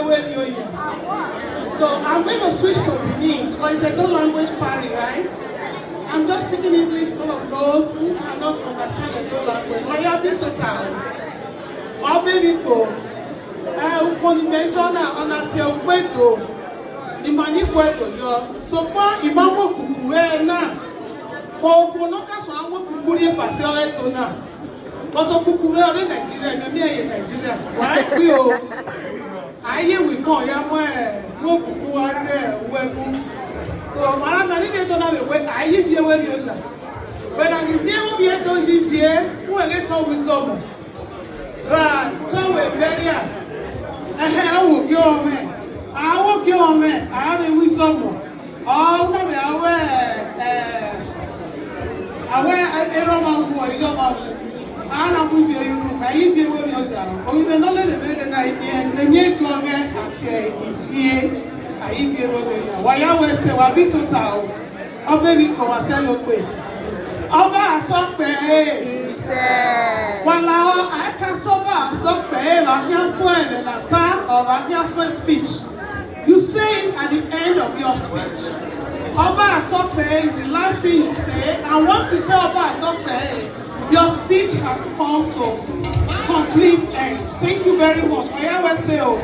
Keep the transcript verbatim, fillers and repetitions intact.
Where do you hear? So I'm going to switch to Benin because it's a dual language party, right? I'm just speaking English for all of those who cannot understand the dual language. Why you be total? Ọ vbe vbe ikpo, ẹ, ukpọn ni mẹ zọ na, ọ na tie ukpo Ẹdo, ima ni khuẹ Ẹdo yọ. Sokpan ima mu okuku vbe na, okhuo ne ọ ka sọ a mu okuku rrie party ọghe Ẹdo na. But okuku vbe ọre Nigeria, mẹ miẹn ye Nigeria. Wa kpi o. A ye wivon ya mu, ẹ, mu okuku wa tie uwu ẹbu. So, ma na, ma ni vbe Ẹdo na vbe wẹ, a ye ivie wẹ vbe osa. Wẹ na ghi viẹ, wẹ ovbi Ẹdo yi viẹ, wẹ ghe tọ wẹ izọmọ. Ra tọ wẹ bẹria. Ẹhẹn, ọ wẹ ogie ọmwẹ. A wẹ ogie ọmwẹ, a vbe wẹ izọmọ. Ọ na vbe a wẹ, ẹ, a wẹ erha ọmwa wu, erha ọmwa wu. A na mu ivie ye unu, a ye ivie wẹ vbe osa. Ovbi mwẹ ne ọ lele mwẹ rre na, eni tuẹ mwẹ a tie ivie, a ye ivie wẹ vbe ya. Wa ya wẹ sẹ, wa bi tota o. Ọ vbe vbe ikpọ wa sẹ lo gbe. Ọba atọ kpẹre. Isẹ. Wa lahọ, a ka ta ọba atọ kpẹre vbe a khian suẹn ẹmwẹ ne a ta, ọ vbe a khian suẹn speech. You say it at the end of your speech. Ọba atọ kpẹre is the last thing you say, and once you say Ọba atọ kpẹre, your speech has come to complete end. Thank you very much. Wa ya wẹ sẹ o.